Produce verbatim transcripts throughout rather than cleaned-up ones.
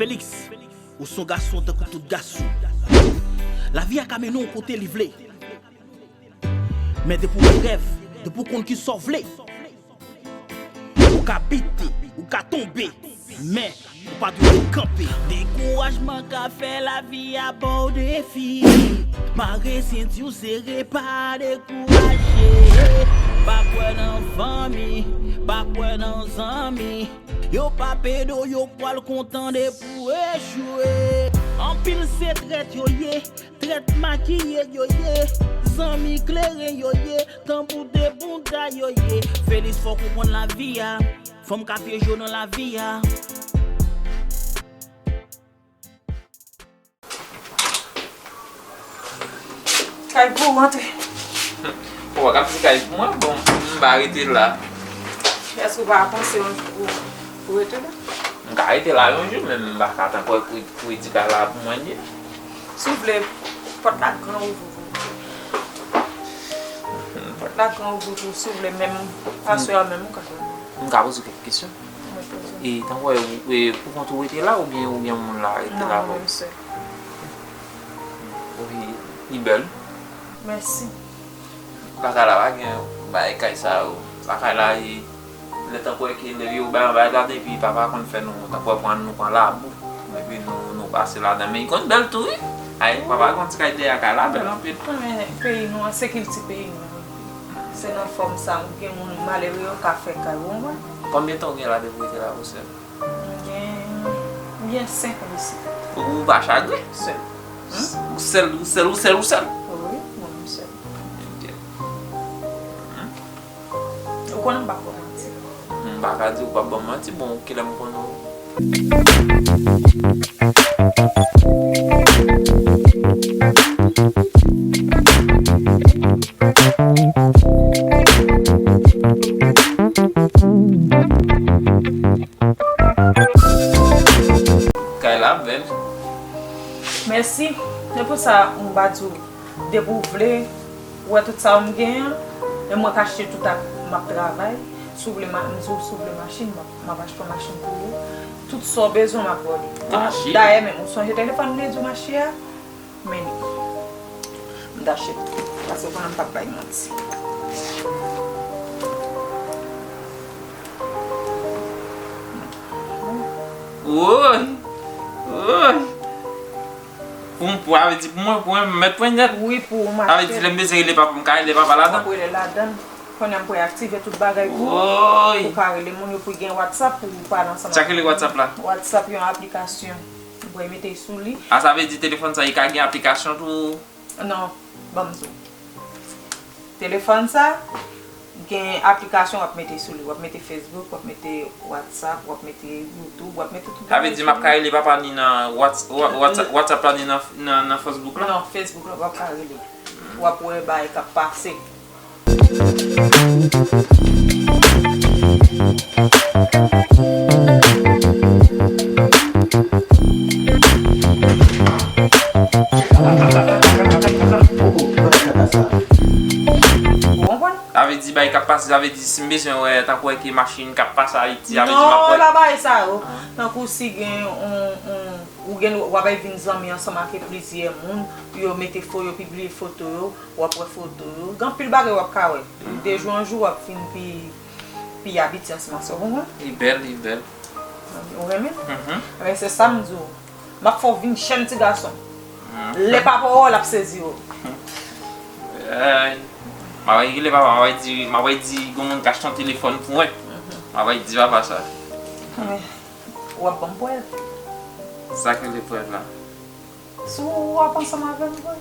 Felix, ou se yon gason tankou tout gason. Lavi a ka mennen w kote li vle. Men depi w gen rèv, depi w konn kisa w vle, ou ka bite, ou ka tonbe, men ou pa dwe kanpe. Dekourajman ka fè lavi a ba w defi. Mare senti w sere, pa dekouraje. Pa kwè nan fanmi, pa kwè nan zanmi. Yo p ap ede w, yo pral kontan depi w echwe. Anpil se trèt yo ye, trèt makiye yo ye, zanmi kleren yo ye, tanbou de bouda yo ye. Felix, fò w konprann lavi a, fanm ka pyeje w nan lavi a. Kay pou ou antre. Bon, w ap di kay pou mwen, bon, m pa rete la. Èske ou pa panse yon jou pou, pou rete la? M ka rete la yon jou, men m pa ka tanpòy pou, pou di kay la pou mwen li. Si w vle, pòt la gran ouvri pou ou. Pòt la gran ouvri pou ou, si w vle, menm aswè a menm ou ka fè. M ka poze w kèk kesyon? Mwen poze. E tankou e, e, pou kont ou rete la oubyen ou gen moun la rete la avè w? Non, mwen menm sèl. Wi, li bèl. Mèsi. Lakay la pa gen bagay kay sa yo. Lakay la e, lè tankou e ke lè yo bay yon bagay ladan epi papa konn fè nou tankou e pran nou pran labou. Epi nou, nou pase ladan. Men li konn bèl tou wi. Ay, papa gen yon ti kay dèyè kay la bèl anpil. Men peyi nou an, se kilti peyi nou. Se nan fòm sa, gen moun malere yo ka fè kay, ou konprann? Konbyen tan ou gen la depi w rete la pou sèl? M gen, m gen senk an isi. Ou pa chagren? Sèl. Ou sèl, ou sèl, ou sèl, ou sèl? Wi, mwen menm sèl. Ok. Ou konnen m p ap ba w manti. M pa ka di ou p ap ban m manti, bon, kilè m konnen w? Kay la bèl. Mèsi. Se pou sa m pa di w, depi w vle, ou wè tout sa m gen an, men mwen ka achte tout ak m ap travay. Si w vle, ma-, m di w, si w vle machin, m ap, m ap achte yon machin pou ou. Tout sa w bezwen, m ap ba w li. Machin? Dayè menm, ou sonje telefòn m te di w m achte a? Men li. M t achte l. Paske konnen m p ap bay manti. Woy! Woy! Pou m, pou, sa vle di pou mwen, pou mwen, m mèt ponyèt. Wi, pou ou, m achte. Sa vle di, lè m bezwen rele papa, m ka rele papa ladan? W ap rele ladan. Kounye a m pou aktive tout bagay pou ou. Woy! Ou ka rele moun yo pou gen WhatsApp pou ou pale ansanm avèk moun. Sa k rele WhatsApp la? WhatsApp yon aplikasyon. Ou pral mete sou li. A, sa vle di telefòn sa, li ka gen aplikasyon tou? Non, ban m di w. Telefòn sa, gen aplikasyon w ap mete sou li. W ap mete Facebook, w ap mete WhatsApp, w ap mete YouTube, w ap mete tout bagay sou li. Sa vle di m ap ka rele papa ni nan Whats-, Wha-, WhatsApp, WhatsApp la ni nan, nan, nan Facebook la? Non, Facebook la, w ap ka rele. W ap wè bagay k ap pase. Ou konprann? Sa vle di, bagay k ap pase, sa vle di, si m bezwen wè, tankou wè ke machin k ap pase Ayiti, sa vle di, m ap wè. Non, e pa bagay sa yo. Tankou si gen on, on, ou gen, w ap vin zanmi ansanm ak plizyè moun, yo mete fo-, yo pibliye foto yo, w ap wè foto yo. Gen anpil bagay w ap ka wè. De jou an jou, w ap vin pi, pi abitye ansanm ak sa, w konprann? Li bèl, li bèl. Ou renmen? Mhm. Ebyen, se sa m di w. M ap fè w vin jèn ti gason. Mhm. Lè papa w wè w, l ap sezi w. Ay. M ap rele papa, m ap di, m ap di, gen moun k achte yon telefòn pou mwen. Mhm. M ap di papa sa. Wi. W ap ban m prèv. Sa k rele prèv la? Si w ap ansanm avè m vre.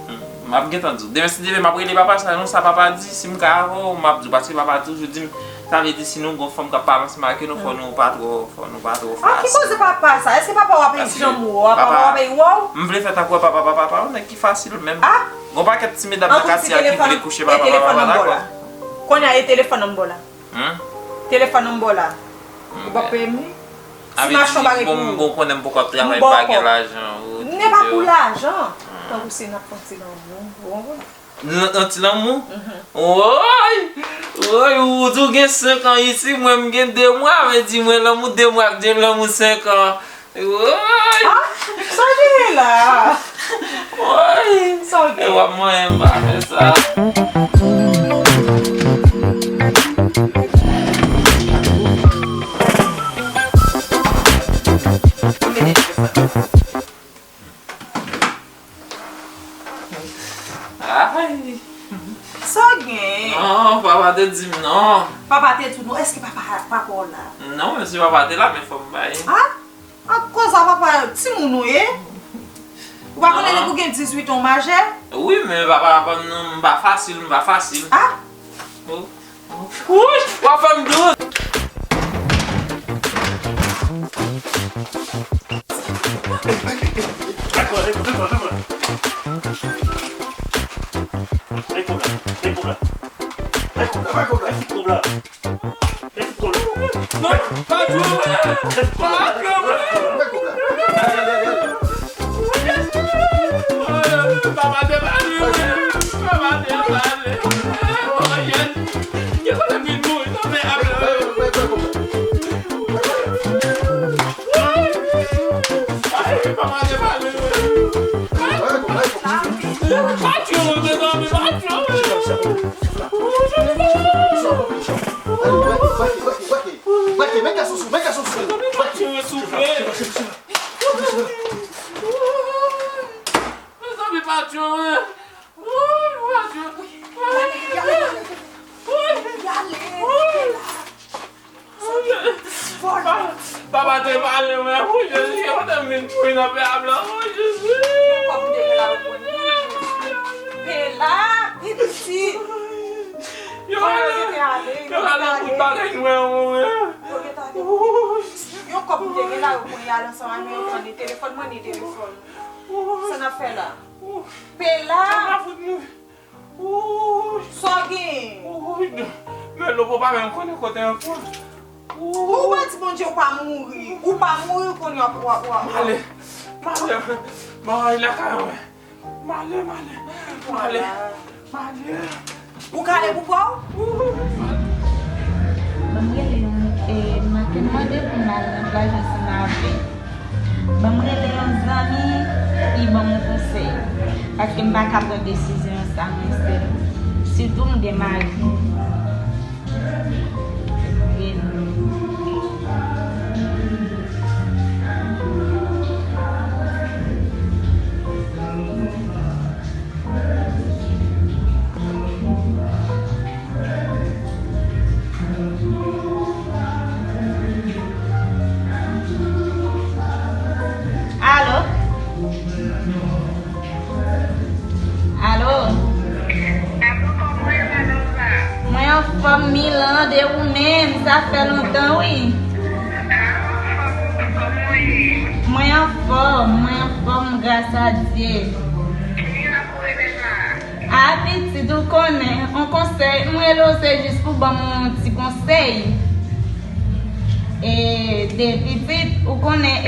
Hmm. M ap gentan di w. Demen si Dye vle, m ap rele papa sa, non, sa papa di, si m ka avè w, m ap di w, paske papa toujou di m, sa vle di si nou gon fanm k ap pale ansanm ak yo, non, fò nou pa twò, fò nou pa twò fè aksyon. A ki koze papa sa? Èske papa w ap janm wè w? Papa w ap wè w? M vle fè tankou papa, papa, papa, yon nèg ki fasil menm. A? Gon pakèt ti medam nan katye a ki vle kouche papa, papa, papa, dakò. Kounye a, e telefòn nan m ba w la. Hmm? Telefòn nan m ba w la. Ou p ap peye m li? Ti machann bagay pou ou. Bon, konnen m poko ap travay, m pa gen lajan. Nè pa pou lajan. Tankou si n ap fè yon ti lanmou, ou konprann? Yon ti lanmou? Mhm. Woy! Woy, ou di w gen senk an isi, mwen m gen de mwa, vle di mwen lanmou de mwa ak de lanmou senk an. Woy! Ah, sa genyen la? Woy! Sa w gen? E w ap manyen m pa fè sa. Ay. Sa w gen? Non, papa te di m non. Papa te di w non? Èske papa, papa w la? Non, men si papa te la, men fò m bay. Ah? Ak koz a papa, timoun ou ye? Ou pa konnen depi w gen dizuit an w majè? Wi, men papa, papa, non, m pa fasil, m pa fasil. Ah? Oh. Wouch, w ap fè m dout. Non, pa tchwe mwen. Pa tchwe mwen. Papa te pale, wi. Papa te pale. Oh, yes. Ki kote m vin mouri nan men ap la? Ay, papa te pale, wi. Pa tchwe mwen, mezanmi, pa tchwe mwen. Mezanmi, pa tchwe mwen, souple. Mezanmi, pa tchwe mwen. Woy, pa tchwe mwen. Woy. Woy. Papa te pale mwen, o Jezi, yo te vin pou nan pè a blan, o Jezi. Pela, pi piti. Yo gentan ale, yo gentan ale. Yon kòb m te gen la, yo pran y al ansanm ak mwen, yo pran ni telefòn mwen, ni telefòn. Sa n ap fè la? Pela! Sa w gen? Men Lobo pa menm konnen kote ankò. Ou pa di Bondye ou pa mouri. Ou pa mouri, ou konnen w ap, w ap, w ap. M ale. M ale. M ale lakay mwen. M ale, m ale. M ale. M ale. Ou ka ale pou pa w? Ban m rele yon, e, Makenn mande pou m al nan plaj ansanm avè l. Ban m rele yon zanmi, li ban m yon konsèy. Paske m pa ka pran desizyon sa mwen sèl. Sitou m gen mari. Rele. Alo? Alo? Mwen anfòm, Milan, e ou menm? Sa fè lontan, wi. Mwen anfòm, mwen anfòm, gras a Dye. A pitit, ou konnen, yon konsèy, m rele w se jis pou ban m yon ti konsèy. E, de pitit, ou konnen, e,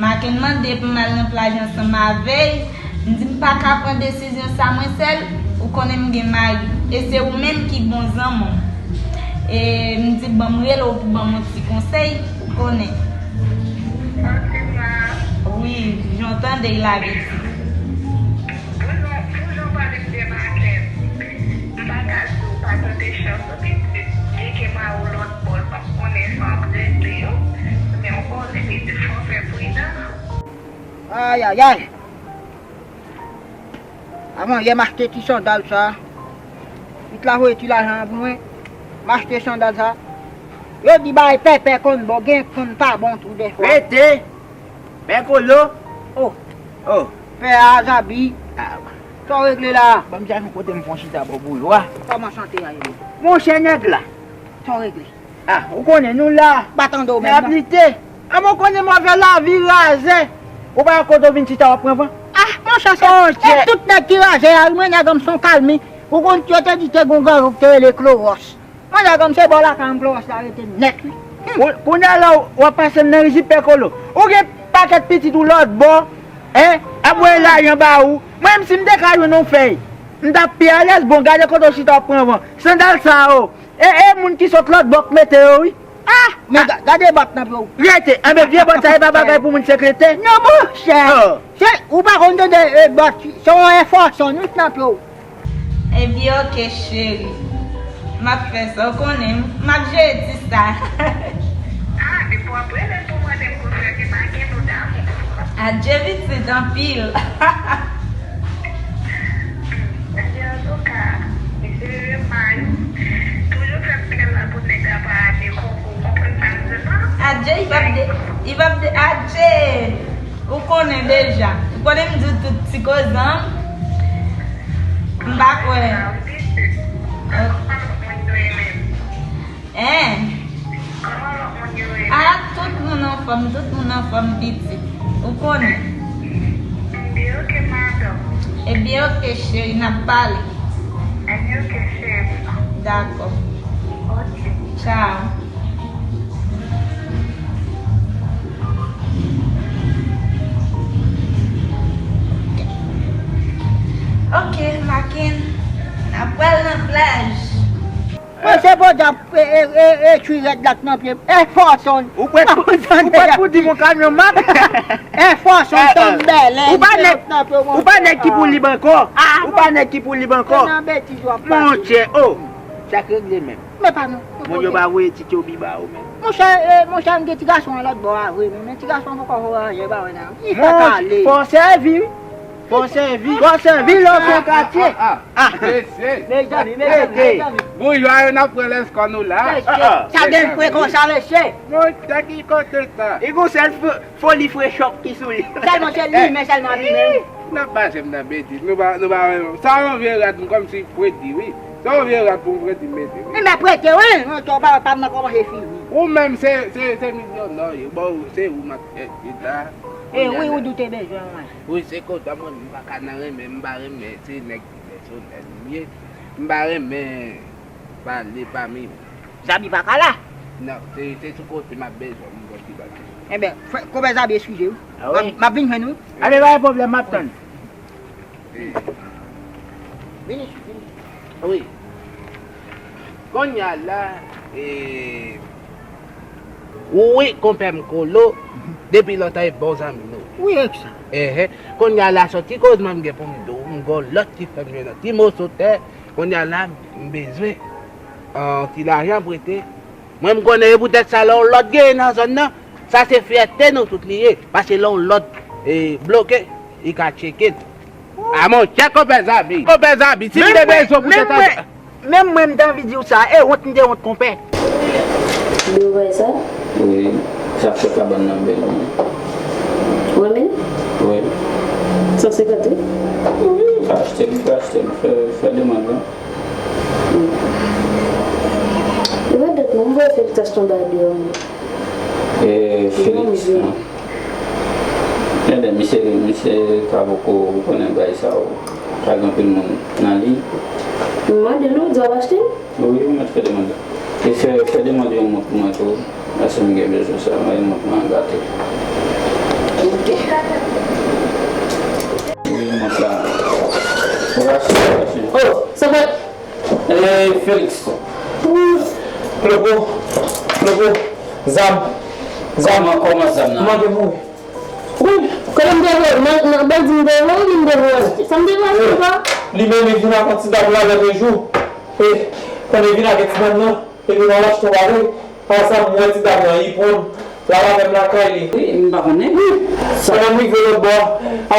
Maken mande pou m al nan plaj ansanm avè l, m di m pa ka pran desizyon sa mwen sèl, ou konnen m gen mari, e se ou menm ki bon zanmi m. E m di ban m rele w pou ban m yon ti konsèy, ou konnen. Wi, jan w tande l la, pitit. Pou jan, pou jan w pale m de Maken, m pa ka di w pa tande chans ou pitit, li gen mari w lòt bò, l p ap konnen sa w ap regle yo, men w pa oblije di fò w fè pridan. Ayayay! Avan yè m achte ti sandal sa, pitit la voye ti lajan an pou mwen, m achte sandal sa. Yo di bagay pèpè konn bon, gen konn pa bon tou dèfwa. Rete! Pè Kolo? Oh! Oh! Pè a Zabi. Ah. Sa w regle la? Ban m chache yon kote m fè yon chita bò bouyo a. Kòman sante a ye? Monchè nèg la. Sa w regle? Ah, ou konnen nou la. Pa tande w menm non. N ap lite. Ah, mwen konnen move lavi razè. Ou pa wè kote w vin chita w ap pran van? Ah, monchè, se, se tout nèg ki razè a, wi, mwen nèg an m se yon kalmi. Ou konn yo te di te gon granmoun ki te rele Klowòs. Mwen nèg an m se bò lakay an m Klowòs la rete nèt wi. Kou-, kounye a la w ap pase m nan rizib Pè Kolo. Ou gen pakèt pitit ou lòt bò, en, ap voye lajan ba ou. Mwen menm si m te ka jwenn yon fèy, m t ap pi alèz. Bon, gade kote w chita w ap pran van. Sandal sa yo, e, e moun ki sot lòt bò k mete yo wi. Ah! Men ga- gade bòt nan pye w. Rete, enben vye bòt sa e pa bagay pou moun sekretè. Non, monchè. Oh. Se, ou pa konn tande e bòt, se yon enfòsan, wi, k nan pye w. Ebyen, oke, cheri. M ap fè sa, ou konnen, m ap jere ti sa. Ah, depi w ap rele m pou mande m pou fè, gen pa gen nou damou. Adje pitit anpil. Ebyen, antouka, mesye Rema yo toujou fè m fè la pou nèg la pa ale konkou. Ou konprann sa m di w la? Adje, li p ap de, li p ap de, adje! Ou konnen deja. Ou konnen m di w tout ti koze an. M pa kwè. Sa w di, se kòman lòt moun yo ye menm? Hein? Kòman lòt moun yo ye? Ah, tout moun anfòm, tout moun anfòm, pitit. Ou konnen. Ebyen, oke, madanm. Ebyen, oke, cheri, n ap pale. Ebyen, oke, cheri. Dakò. Oke. Tchao. Oke, Makin, n ap pral nan plaj. Mwen se Bondye ap e, e, e, etwi rèd la k nan pye m. Enfòsan. Ou prèt pou, ou prèt pou di m yon kamyon mak? Enfòsan, tanbèlè, ou pa nèg, ou pa nèg ki pou lib ankò. Ou pa nèg ki pou lib ankò. Se nan betiz w ap pase. Monchè, oh, sa k regle menm. Men pa non. Moun yo pa voye ti tchobi ba ou menm. Monchè, e, monchè, m gen ti gason an lòt bò a vre, men ti gason an poko voye anyen ba mwen nan. Li fè kale. Fò sèvi, wi. Fò sèvi. Fò sèvi lè w fè katye. Ah, ah, ah. Mesye. Mezanmi, mezanmi, mezanmi. Boujwa yo n ap pran lèskò nou la. Mesye, sa gen fre konsa, mesye. Monchè, ki kote sa? Li gon sèl fo- foli frechòp ki sou li. Sèlman se li, men sèlman li menm. N ap pase m nan betiz. Nou pa, nou pa wè non. Sa yon vye rad m kòmsi fredi, wi. Sa yon vye rad pou m fredi m mete, wi. Li mèt prete, wi. Monchè, pa, pa m nan kòmanse fini. Ou menm se, se, se milyonè w ye. Bon, se ou m ap chèche la. E wi, ou di w te bezwen mwen. Wi, se kontan mwen, m pa ka nan renmen, m pa renmen, se nèg ki pèsonèl m ye. M pa renmen pale pami nou. Zabi pa ka la? Non, se, se sou kote m ap bezwen, m bon ti bagay. Enben, frè, konpè Zabi, eskize wi. Ah wi? M ap, m ap vin jwenn ou wi. Ale, pa gen pwoblèm, m ap tann. Eh. Vini, vini. Wi. Kounye a la, eh, wi, konpè m Kolo, depi lontan e bon zanmi nou. Wi, ek sa. Ehe. Kounye a la, soti koz mwen m gen pou m di w, m gon lòt ki fè m jwenn yon ti moso tè. Kounye a la, m bezwen yon ti lajan prete. Mwen, m konnen e poutèt sa, lè yon lòt genyen nan zòn nan, sa se fyète nou tout li ye. Paske lè yon lòt, eh, bloke, li ka tcheke tou. A monchè, konpè Zabi. Konpè Zabi, si m te bezwen poutèt sa. Menm mwen, m te anvi di w sa. E wont, m te wont, konpè. Ou wè sa? Wi, sa fè kabann nan bèl, wi. Ou renmen? Wi. San senkant wi? Wi, achte l, achte l, fè, fè demann lan. Li pa dèt non, m voye Felix achte yon bagay deyò. E Felix, non. Ebyen, misye, misye ka poko, ou konnen bagay sa yo, pa gen anpil moun nan liy. M mande l, ou di w ap achte l? Wi, ou mèt fè demann lan. E fè, fè demann yon mont pou mwen tou. Paske m gen bezwen sa, yon mont mwen gate. Ok. Wi, mont la. Ou rache, ou rache. Oh, sa fèt? Eh, Felix. Wi. Plopo, Plopo, zam, zam. Kòman, kòman zam nan? Mande mouri. Wi, kote m te voye, nan, nan bandi m te voye, li m te voye. Sa m te voye, se pa. Li menm, li vin ak yon ti dam la lòt jou. E, konnen vin ak ti dam nan, epi nan lòt jou pale. Ansanm, mwen ti dam nan, li pran m, l al avè m lakay li. Wi, m pa konnen. Wi, pandan m rive lòt bò a,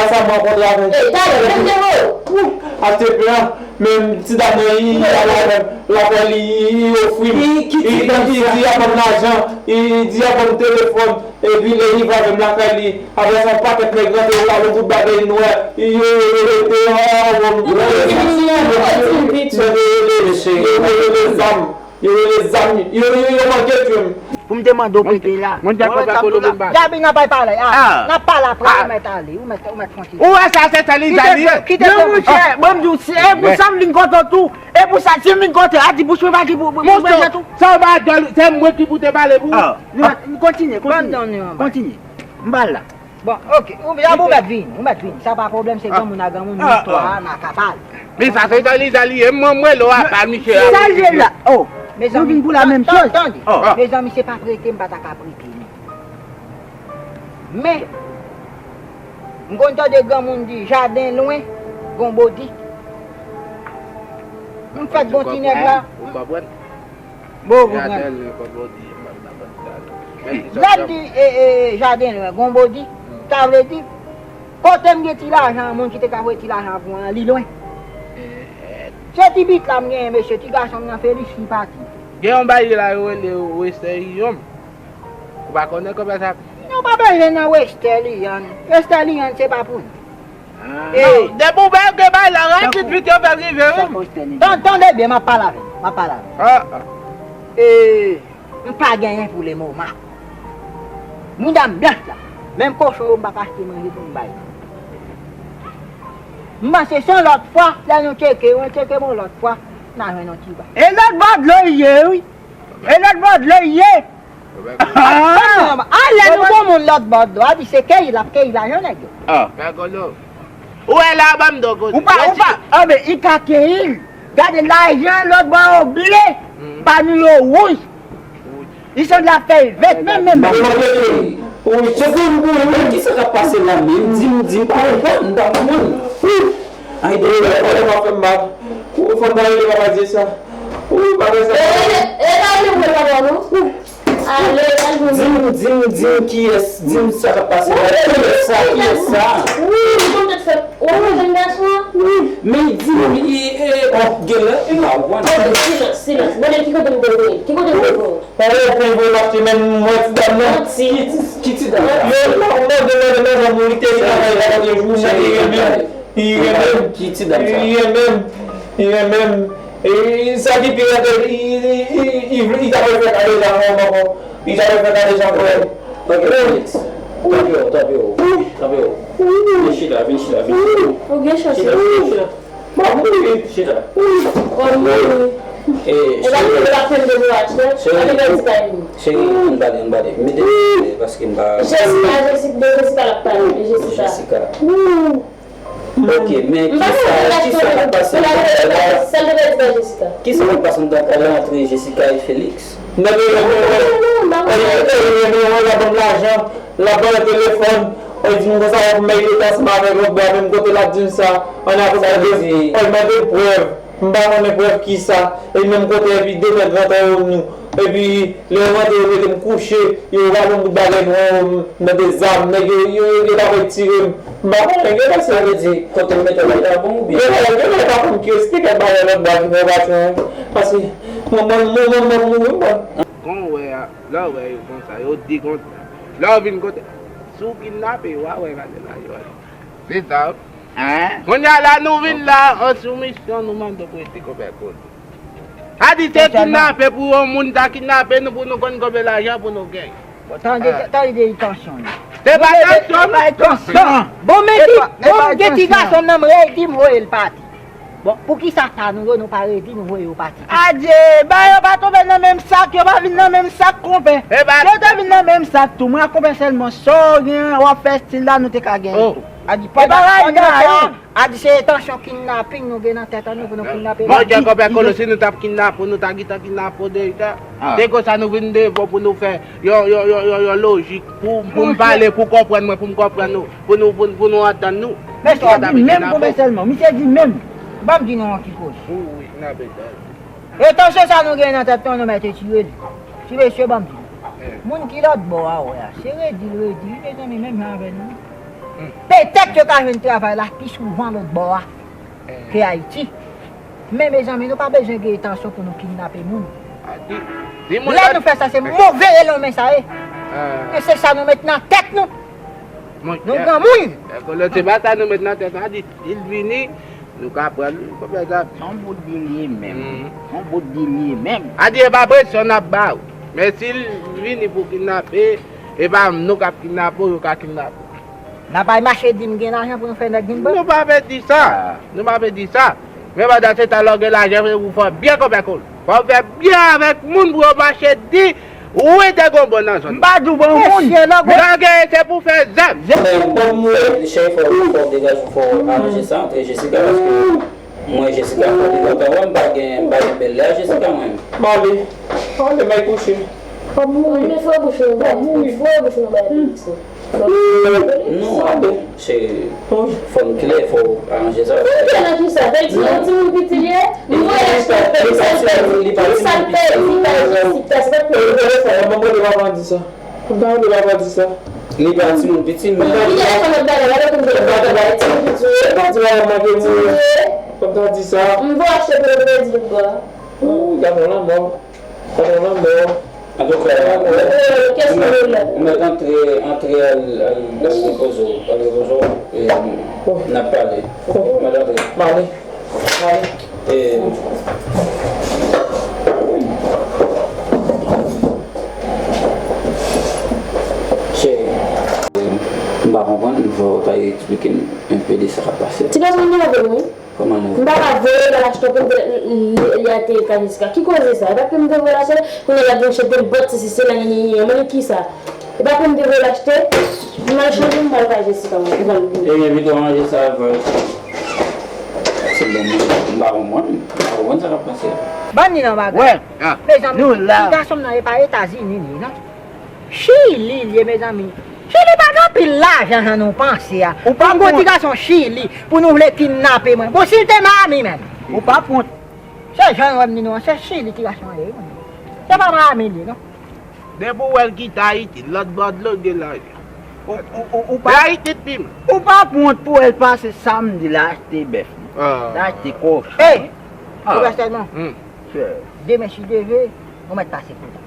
ansanm, m rankontre avè l. E, talè, menm de mo. Wi, achte pen an, men ti dam nan, li al avè m lakay li, li ofri m. Li di y ap ban m lajan, li di y ap ban m telefòn, epi lè li rive avè m lakay li, apre sa, yon pakèt nèg rantre, yo al yon bout bagay nwè, yo, yo rete anwo m. Yo rele zam. Yo rele zam, yo, yo, yo manke tye m. Pou m te mande w prete la. Mwen te konpè Kolo menm pa. Gaby, n ap pale, ah, n ap pale apre, ou mèt ale, ou mèt, ou mèt fonse. Ou wè sa, se sa li, sa li ye. Kite, kite. Non, monchè, ban m di w, se, e pou sa m vin kote w tou. E pou sa, si m vin kote, a di bouch mwen pa ki pou, pou, pou bezwen tou. Sa w pa dòl, se mwen ki pou te pale pou ou. Kontinye, kontinye. Kontinye. M pa la. Bon, ok. Ou, ya, ou mèt vin, ou mèt vin. Sa pa pwoblèm, se granmoun ak granmoun, istwa a, n a ka pale. Men sa se Zali, Zali, e mwen, mwen, lo a, pa misye a. Sa l ye la. Oh. Nou vin pou la menm choz. Tande. Mezanmi, se pa prete m pa ta ka prete non. Men, m konn tande granmoun di, jaden lwen, gon bodi. M fèk gon ti nèg la. Ou konprann? Bon, ou konprann. Jaden lwen, gon bodi. Lè m di, e, e, jaden lwen, gon bodi, sa vle di, kote m gen ti lajan, moun ki te ka voye ti lajan pou mwen an, li lwen. Se ti bit la m genyen, mesye, ti gason m nan Felix li pati. Gen yon bagay la yo rele Western Union. Ou pa konnen kòman sa? Nou pa bezwen nan Western Union. Western Union se pa pou nou. Non, depi w bay gen bagay la rapid vit yo fè l rive wi. Tan, tande byen, m ap pale avè w, m ap pale avè w. E, m pa genyen pou le moman. Mouda m blanch la. Menm kochon yo m pa ka achte manje pou m bay. M panse se yon lòt fwa, lè nou tcheke, nou tcheke m yon lòt fwa, n a jwenn yon ti bagay. E lòt bò dlo l ye wi. E lòt bò dlo l ye. Ah, lè nou gon moun lòt bò dlo a, di se keyi l ap keyi lajan nèg yo. Ou wè la, ban m do kote. Ou pa, ou pa, anben, i ka keyi l. Gade lajan lòt bò yo ble, pa nou yo wouj. Li sanble ap fè l vèt menm, menm, menm. Wi, se pou m, pou m, men kisa k ap pase la menm? Di m, di m, pa konprann, m pa konprann. Ay, de, de, de, pa fè m mal. Ou fè m mal, de, papa Dye sa. Ou, pa fè sa. E, e, e, pa rele pou papa, non. Ale, al jwenn. Di m, di m, di m kiyès, di m sa k ap pase la. Kiyès sa, kiyès sa? Wi, ou konn tèt fèt. Ou konn jèn gason an? Wi. Men di m, e, e, oh, genlè, m pa konprann. Silans, silans. Bon, ki kote m te voye? Ki kote m te voye? Ou konn voye m achte menm, m wè ti dam nan. Manti. Ki, ki ti dam sa? Yo, m pa konprann, de mande nan janm li te vin nan kay la, de jou, sa te renmen. Li renmen m. Ki ti dam sa? Li renmen m. Li renmen m. E, sa ki pi rèd, li, li, li, li, li ta pral fè kade jan mwen ankò. Li ta pral fè kade jan mwen. Ok, Felix. Tanpri w, tanpri w. Tanpri w. Vin chita, vin chita, vin chita. Ou gen chans, wi. Chita, chita, chita. Bon, wi. Chita. E, cheri. E pa fè m demouraje, non? Cheri. Cheri, ann pale, ann pale. Mete, paske m pa. Jessica, Jessica, de Jessica l ap pale, de Jessica. Jessica. Ok, men kisa, kisa k ap pase anndan kay la? Kisa k ap pase anndan kay la ant Jessica e Felix? Nèg yo renmen wè, nèg yo renmen wè, l ap ban m lajan, l ap ban m telefòn, l di m konsa, w ap mèt rete ansanm avèk lòt bwa, menm kote l ap di m sa, ann akoz de, fò l mande m prèv. M pa konnen prèv kisa, e menm kote epi de nèg rantre yo nou, epi lè yo rantre yo mete m kouche, yo rale yon bout bagay nwa yo, m nan de zam, nèg yo, yo, yo ta pral tire m, m pa konnen, gen lè se. Sa vle di, kote m mete w la, li ta bon oubyen? Gen lè, gen lè pa konn ki eksplike bagay lòt bò a ki fè w pati an, paske mwen, mwen, mwen, mwen, mwen mouri, mwen. Kon w wè a, lè w wè yo konsa, yo di konsa, lè w vin kote, si w kidnape, w a wè valè lajan yo. Se sa. Kounye a la nou vin la an soumisyon, nou mande w prete konbyen goud. Sa di se kidnape pou yon moun ta kidnape nou pou nou konn konbyen lajan pou nou genyen. Bon, tande, tande de entansyon nou. Se pa entansyon, non. Bon, men ki, bon, gen ti gason m nan m redi m voye l pati. Bon, poukisa sa nou yo, nou pa redi nou voye yo pati? Adye, ba yo pa tonbe nan menm sak, yo pa vin nan menm sak, konpè. Si yo te vin nan menm sak tou, mwen ak konpè sèlman, sa w gen, w ap fè estil la, nou te ka genyen tou. Adi, pandan, pandan tan, adi se entansyon kidnaping nou gen nan tèt an nou pou nou kidnape. Monchè, konpè Kolo, si nou t ap kidnape w, nou ta gentan kidnape w deja. Se konsa nou vin devan w pou nou fè yon, yon, yon, yon, yon lojik pou, pou m pale, pou konprann mwen, pou m konprann nou, pou nou, pou, pou nou antann nou. Mesye di menm konpè sèlman, misye di menm. Ban m di nou yon ti koze. Wi, wi, kidnape. Etansyon sa nou gen nan tèt nou, nou mèt retire li. Ti mesye, ban m di nou. Moun ki lòt bò a, wè a, se redi l redi, wi, mezanmi, menm jan avè nou. Petèt yo ka jwenn travay la pi souvan lòt bò a ke Ayiti. Men, mezanmi, nou pa bezwen gen etansyon pou nou kidnape moun. Lè nou fè sa, se move elonmen sa ye. E se sa nou met nan tèt nou. Nou granmoun. Lè se pa sa nou met nan tèt nou, a di, si l vini, nou ka pran l, konbyen sa? Se yon bout di l ye menm. Se yon bout di l ye menm. A di, e pa presyon n ap ba w. Men si l vini pou kidnape, e pa nou k ap kidnape w, yo ka kidnape w. N ap bay mache di m gen lajan pou nou fè nèg vin pran. Nou pa vle di sa. Nou pa vle di sa. Men pandan se tan, lè w gen lajan, fò w fè byen konbyen Kolo. Fò w fè byen avèk moun pou yo mache di, wi, te gon bon nan zòn. M pa di w bon moun. Lè w gen, se pou fè zam. Men, kòm mwen, cheri, fò, fò w degaje w, fò w aranje sa antre Jessica, paske Mwen Jessica, mwen li lontan wè m pa gen, m pa gen bèl lè a Jessica mwen. M ale, m ale, m al kouche. M ap mouri. Men fò bouch nou bay, fò bouch nou bay piti. Non, se fò n klè, fò aranje sa. Ou klè nan kisa? Sa vle di yon timoun piti li ye? M voye achte, kisa l pèdi? Kisa l pèdi? Kisa l pèdi? Mwen pa vle papa di sa. Mwen pa vle papa di sa. Li pa timoun piti, men. Li gen fanm ap gade, gade kounye a, gade timoun piti ye. Mwen pa di papa manke mouri. Mwen pa di sa. M voye achte pou l pèdi l bwa. Ou, gade yon lanmò. Antouka, ou mèt antre, antre al, al, al repoze w, al repoze w, e n ap pale. M ap antre. M ale. M ale. E, cheri, m pa konprann, fò w ta eksplike m enpe de sa k ap pase a. Ti gason m nan avè m, wi. Kòman nou? M pa ka voye l al achte pou l te, li, li al te ka Jessica. Ki koze sa? E pa pou m te voye l achte, kounye a l ap vin chante l bòt sesi sela, nyenyenyen. Mwen, kisa? E pa pou m te voye l achte, m al chanje, m pral ka Jessica, mwen, pou m al. Ebyen, pito w ranje sa avè l. Se bon, mwen, m pa konprann, m pa konprann sa k ap pase a. Ban ni nan bagay. Wè, mezanmi, nou la. Ti gason m nan, e pa Etazini li ye, non. Chili l ye, mezanmi. Chili pa gen anpil lajan jan nou panse a. Ou pa pou yon ti gason Chili pou nou vle kidnape mwen. Bon, si l te Miami menm. Ou pa pwont. Se jan w wè m di nou an, se Chili ti gason an ye, wi. Se pa Miami l ye, non. Depi w wè l kite Ayiti, lòt bò dlo gen lajan. Ou, ou, ou, ou pa, Ayiti pi mal. Ou pa pwont pou wè l pase samdi la achte bèf. Ah. La achte kochon. Ey! Ah. Ou wè sèlman. Hmm. Demen si Dye vle, ou mèt pase kontan.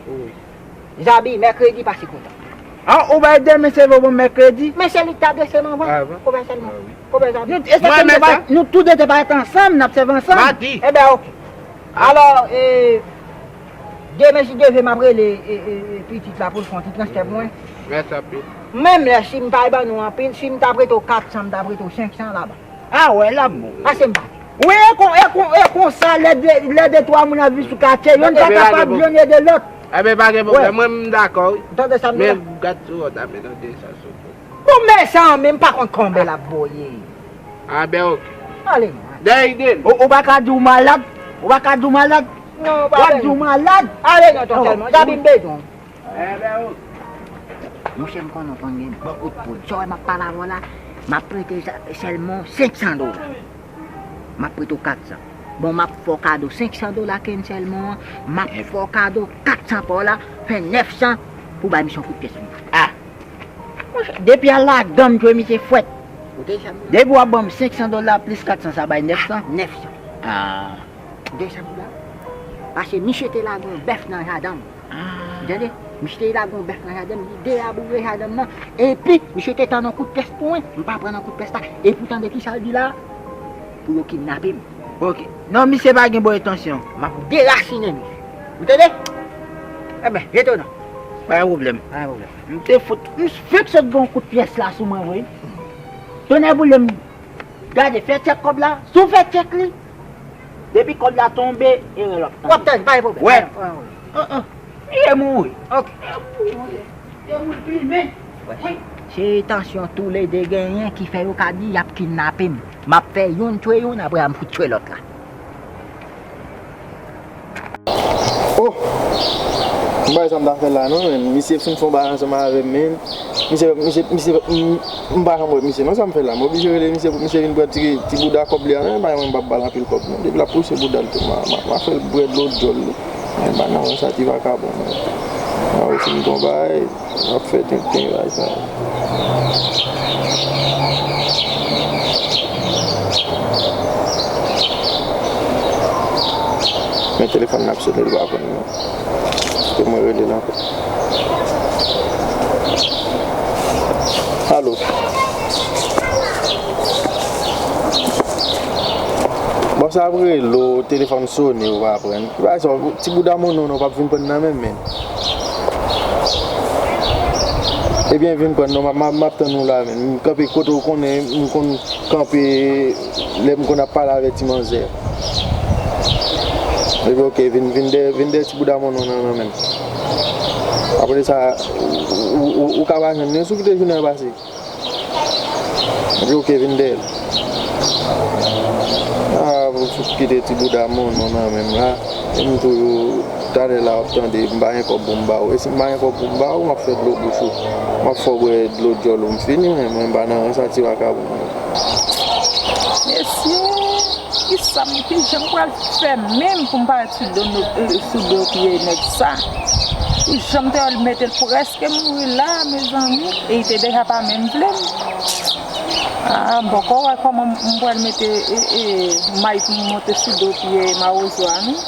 Wi. Zabi, mèkredi pase kontan. Ah, ou bay demen se vre bon mèkredi? Men se li k ta adrese m anvan. Anvan? Kòbè sèlman. Ah, wi. Kòbè Zabi. Nou, e sa nou te pa, nou tou de te parèt ansanm, n ap sèvi ansanm. Madi. Ebyen, oke. Alò, e, demen si Dye vle, m ap rele, e, e, e, pitit la pou l fè yon ti transfè pou mwen. Mèsi anpil. Menm lè si m pa ban nou anpil, si m ta prete w kat san, m ta prete w senk san laba. Ah, wè, l ap bon. Pase m pa. Wi, e kon, e kon, e konsa, lè de, lè de twa moun ap viv sou katye, yonn pa kapab yonn ede lòt. Ebyen, pa gen pwoblèm, mwen, m dakò, wi. Tande sa m di la. Men gad sou wòt la, men tande sa sou. Bon, men sa, men m pa konn konbyen l ap voye. Ah, ben, oke. Ale, non. Dèyè ide m. Ou, ou pa ka di w malad? Ou pa ka di w malad? Non, pa bezwen. W ap di w malad? Ale, non, tòtèlman. Zabi m bezwen w. Monchè, m konnen w konn gen bon kout poud. Sa w wè m ap pale avè w la, m ap prete w sèlman senk san dola. M ap prete w kat san. Bon, m ap fè w kado senk san dola ke n sèlman an, m ap fè w kado kat san pa w la, fè nèf san pou bay misye yon kout pyès pou mwen. Ah! Monchè, depi a ladan m jwe misye fwèt. Depi w ap ban m senk san dola plis kat san, sa bay nèf san? Nèf san. Ah. De san dola. Paske misye te lage yon bèf nan jaden m. Ou tande? Misye te lage yon bèf nan jaden m, li delaboure jaden m nan. Epi, misye te tann yon kout pyès pou mwen. M pa pran nan kout pyès la. Epi, ou tande kisa l di la? Pou yo kidnape m. Oke. Non, misye pa gen bon entansyon. M ap derasinen misye. Ou tande? Enben, jete w non. Pa gen pwoblèm. Pa gen pwoblèm. M te fout, m fèk sot gen yon kout pyès la sou mwen, vre. Tonnè boule m. Gade, fè tchèk kòb la. Si w fè tchèk li, depi kòb la tonbe, e rele w ap tande. W ap tande, pa gen pwoblèm. Wè. Wè, wè. An, an. Li ye mouri. Ok. Li ye mouri. Li ye mouri plimen. Wi. Se entansyon toulede genyen ki fè yo ka di y ap kidnape m. M ap fè youn tchwe youn, apre a m fout tchwe lòt la. Oh! M pa wè sa m ta fè la non, men misye fin fè yon bagay ansanm avè m, men misye, misye, misye, m, m pa janm wè misye non, sa m fè la. M oblije rele misye pou misye vin pran ti, ti bouda kòb li a, men pa mwen m p ap ba l anpil kòb non. Depi l ap pouse bouda l tou, m a, m a, m a fè l bwè dlo dyòl li. Men pa nan wè sa ti vakabon, men. M a wè si m gon bagay. W ap fè tenten bay sa. Men telefòn nan ap sone, li pa konn non. Kite mwen rele l ankò. Alo. Bon, sa ap rele w, telefòn sone, ou pa pran. Ki bagay sa, ti bouda monnonn w p ap vin pran nan men m, men. Ebyen, vin pran non, m ap, m ap, m ap tann ou la, men. M kanpe kote w konnen, m konn kanpe lè m konn ap pale avèk ti manzè. Ebyen, oke, vin, vin dèyè, vin dèyè ti bouda monnonn nan, nan men m. Apre sa, ou, ou, ou, ou ka pa jwenn li, si w kite jounen an pase. Ebyen, oke, vin dèyè l. Ah, pou sou kite ti bouda moun nan men m la. E m toujou talè la w ap tande, m pa gen kòb pou m ba w. E si m pa gen kòb pou m ba w, m ap fè dlo bouch ou. M ap fè w bwè dlo djòl ou, m fini, men mwen m pa nan rans a ti vakabon. Mesye, kisa m, kijan m pral fè menm pou m parèt sou do nou, sou do pye nèg sa? Kijan m te al mete l prèske mouri la, mezanmi, e li te deja pa menm vle m. Ah, m poko wè kòman m pral mete, e, e, may pou m monte sou do pye mawozo a, non.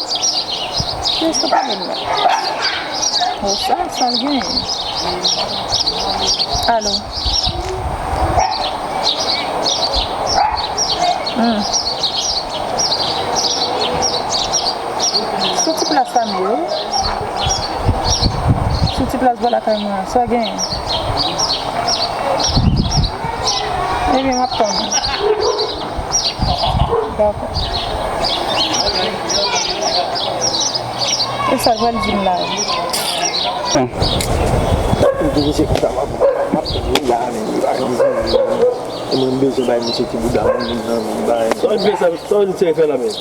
Kiyès ki pale m la? Bon, sa, sa l genyen? Alo? Hmm. Sou ti plas la m ye wi. Sou ti plas bò lakay mwen an, sa w genyen? Ebyen, m ap tann ou. Dakò. E sa l pral di m la? M te di se konsa m ap, m ap tann ou la, men li pa janm di m. E mwen m bezwen bay misye ti bouda moun nan, bay. Sa w vle sa, sa w vle fè la menm?